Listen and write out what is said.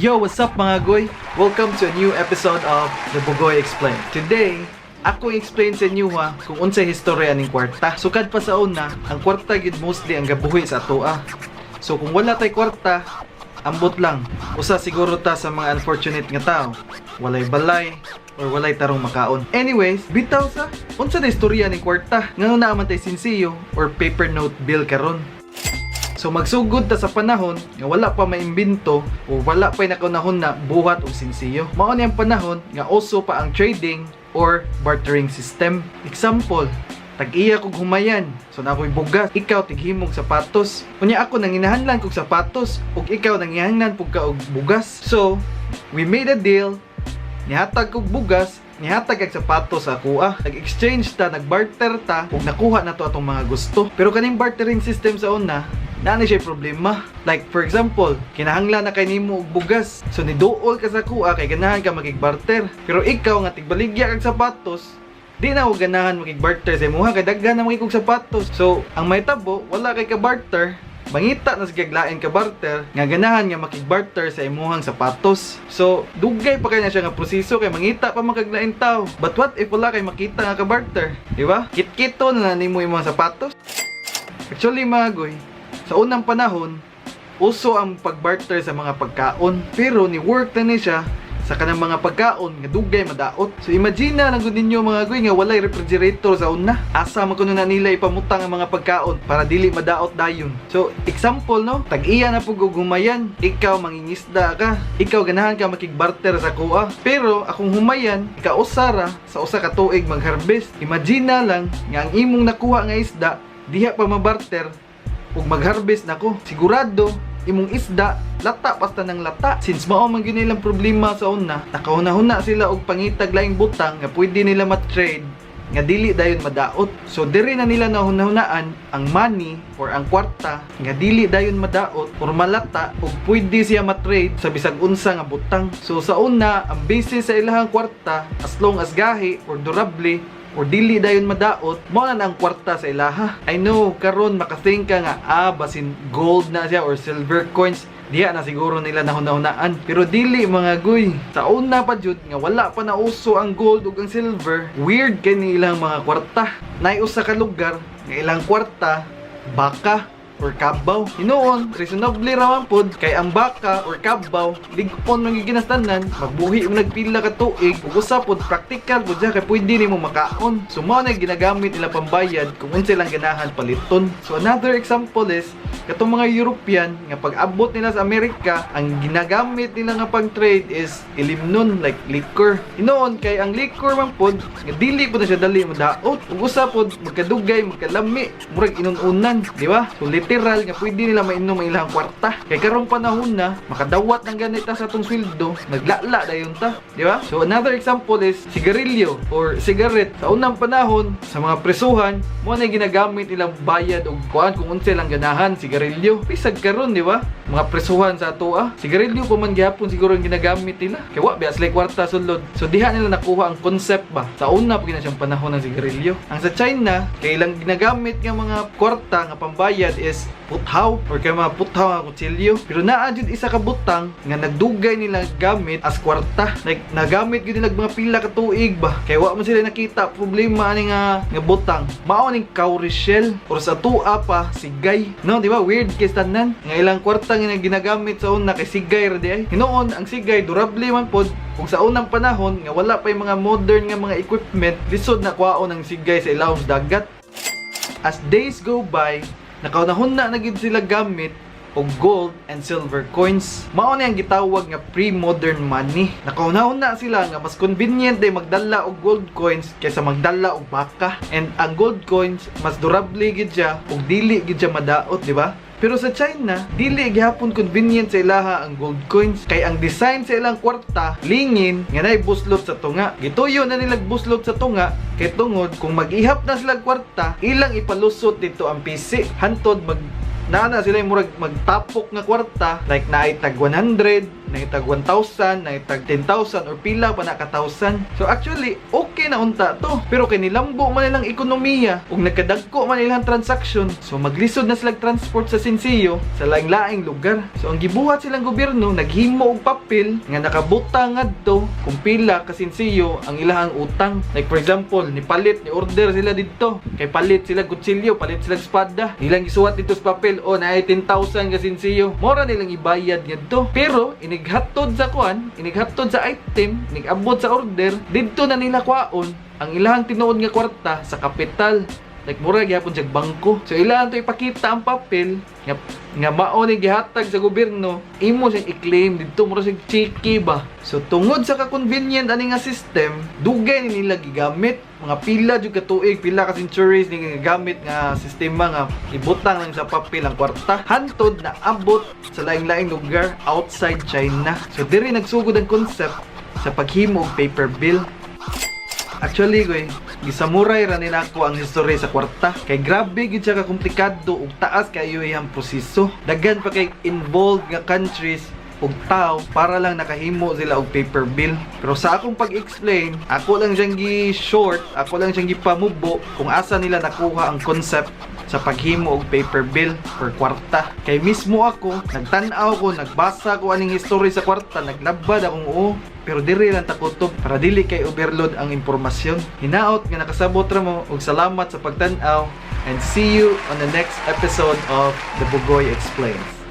Yo, what's up, mga goy? Welcome to a new episode of The Bugoy Explain. Today, ako i-explain sa inyo ha kung unsay historya ning kwarta. Sukad pa sa una, ang kwarta gyud mostly ang gabuhi sa atoa. So kung wala tay kwarta, ambot lang. Usa siguro ta sa mga unfortunate nga tao. Walay balay or walay tarong makaon. Anyways, bitaw sa unsa na istorya ning kwarta? Ngano naa man tay sinsiyo or paper note bill karon? So magsugod ta sa panahon nga wala pa maimbento o wala pa nakaunahon na buhat og sinsiyo. Mao ni ang panahon nga uso pa ang trading or bartering system. Example, tag-iya kog humayan. So naa ko'y bugas, ikaw tighimog sapatos. Unya ako nanginahanglan kog sapatos ug ikaw nanginahanglan pud ka og bugas. So, we made a deal. Nihatag kog bugas, nihatag kag sapatos sa akoa. Nag-exchange ta, nagbarter ta, ug nakuha na to atong mga gusto. Pero kaning bartering system sa una, naa ni siya problema. Like for example, kinahanglan na kay nimo og bugas. So niduol ka sa akoa kay ganahan ka makig-barter. Pero ikaw nga tigbaligya kag sapatos, di na ako ganahan makig-barter sa imuha kay daghan na kog sapatos. So, ang mahitabo, wala kay ka barter, mangita na sa lain ka barter nga ganahan nga makig-barter sa imuhang sapatos. So, dugay pa kay na siya nga proseso kay mangita pa man kag lain tao. But what if wala kay makita nga ka barter? Di ba? Kitkito na nimo imong sapatos. Actually, mga goy, sa unang panahon, uso ang pagbarter sa mga pagkaon. Pero ni work na ni siya sa kanang mga pagkaon nga dugay madaot. So imagine na lang gud ninyo, mga goy, nga walay refrigerator sa una. Asa man kuno na nila ipamutang ang mga pagkaon para dili madaot dayon? So example no, tag-iya na pug og humayan, ikaw mangingisda ka, ikaw ganahan ka makigbarter sa akoa. Pero akong humayan, ikausa ra sa usa ka tuig magharvest. Imagine na lang nga ang imong nakuha nga isda diha pa mabarter ug magharvest nako. Sigurado imong isda lata pasta ng lata. Since mao man gyud nilang problema sa una, nakahuna-huna sila og pangitag laing butang nga pwede nila ma-trade nga dili dayon madaot. So diri na nila nahuna-hunaan ang money or ang kwarta nga dili dayon madaot or malata ug pwede siya ma-trade sa bisag unsa nga butang. So sa una, ang basis sa ilahang kwarta, as long as gahi or durable or dili dayon madaot, mao na ang kwarta sa ilaha. I know karon makathink ka nga basin gold na siya or silver coins, diha na siguro nila nahuna-hunaan. Pero dili, mga guy. Sa una pa jud nga wala pa nauso ang gold ug ang silver, weird kay ni ilang mga kwarta. Naay usa ka lugar nga ilang kwarta baka or kabaw. Hinuon, reasonably ra man pod kay ang baka or kabaw lig-on man gyud ginastanan, magbuhi mo nagpila ka tuig, ug usa pod practical pod siya kay pwede nimo makaon. So mao na ginagamit nila pambayad kung unsa lang ganahan paliton. So another example is katong mga European nga pag-abot nila sa Amerika, ang ginagamit nila nga pang-trade is ilimnon, like liquor. Hinuon kay ang liquor man pod nga dili pod na siya dali modaot. Ug usa pod magkadugay, magkalami, murag inununan, di ba? So literal nga pwede nila mainom ang ilang kwarta. Kay karong panahon na makadawat ng ganita sa atong sweldo, naglala dayon ta, di ba? So another example is sigarilyo or cigarette. Sa unang panahon sa mga presuhan, mo na ginagamit nilang bayad og kuan kung unsa lang ganahan, sigarilyo. Bisag karon, di ba? Mga presuhan sa atoa, sigarilyo pa man gihapon siguro ang ginagamit nila. Kay wa biya sila kwarta sulod. So diha nila nakuha ang concept ba. Sa una pa gina siyang panahon ng sigarilyo. Ang sa China, kay ilang ginagamit nga mga kwarta nga pambayad is puthaw or kay mga puthaw nga kutsilyo. Pero naa jud isa ka butang nga nagdugay nila gamit as kwarta. Like nagamit gyud nila mga pila ka tuig ba. Kay wa man sila nakita problema ani nga butang. Mao ning cowrie shell or sa atoa pa sigay. No, di ba? Weird kay tanan nga ilang kwarta nga ginagamit sa una kay sigay ra di ay. Hinuon ang sigay durable man pod ug sa unang panahon nga wala pa yung mga modern nga mga equipment, lisod na kwaon ang sigay sa ilawom sa dagat. As days go by, nakaunahon na na gid sila gamit og gold and silver coins. Mao na ang gitawag nga pre-modern money. Nakaunahon na sila nga mas convenient day magdala og gold coins kaysa magdala og baka. And ang gold coins mas durable gid siya ug dili gid siya madaot, di ba? Pero sa China, dili gihapon convenient sa ilaha ang gold coins kay ang design sa ilang kwarta lingin nga naay buslot sa tunga. Gituyo na nila buslot sa tunga kay tungod kung mag-ihap na sila kwarta, ilang ipalusot dito ang pisi. Hantod mag naa na sila yung murag magtapok nga kwarta, like naay tag 100, Nangitag 1,000, nangitag 10,000 or pila pa na ka thousand. So actually, okay na unta to. Pero kay nilambo man nilang ekonomiya ug nagkadagko man ilang transaction, so maglisod na sila transport sa sinsiyo sa laing-laing lugar. So ang gibuhat silang gobyerno, naghimo og papel nga nakabutang ngadto kung pila ka sinsiyo ang ilahang utang. Like for example, ni palit, ni order sila didto. Kay palit sila kutsilyo, palit sila espada. Nilang gisuwat didto sa papel, oh, naay 10,000 ka sinsiyo. Mora nilang ibayad ngadto. Pero inighatod sa kuan, inighatod sa item, inigabot sa order, didto na nila kwaon ang ilahang tinuod nga kwarta sa kapital. Like mura gihapon siya bangko. So ilang to ipakita ang papel nga mao ni gihatag sa gobyerno, imo siyang i-claim didto, mura siya chiki ba. So tungod sa ka-convenient ani nga system, dugay ni nila gigamit, mga pila jud ka tuig, pila ka centuries ni gigamit nga sistema nga ibutang lang sa papel ang kwarta hantod na abot sa laing-laing lugar outside China. So diri nagsugod ang concept sa paghimo og paper bill. Actually, goy, gisamuray ra ni nako ang history sa kwarta. Kay grabe gyud siya ka komplikado ug taas kayo iyang proseso. Daghan pa kay involved nga countries ug tao para lang nakahimo sila og paper bill. Pero sa akong pag-explain, ako lang siyang gi-short, ako lang siyang gipamubo kung asa nila nakuha ang concept sa paghimo og paper bill or kwarta. Kay mismo ako, nagtan-aw ko, nagbasa ko aning history sa kwarta, naglabad akong oo. Pero diri lang takutob para dili kay overload ang impormasyon. Hinaot nga nakasabot ra mo ug salamat sa pagtan-aw and see you on the next episode of The Bugoy Explains.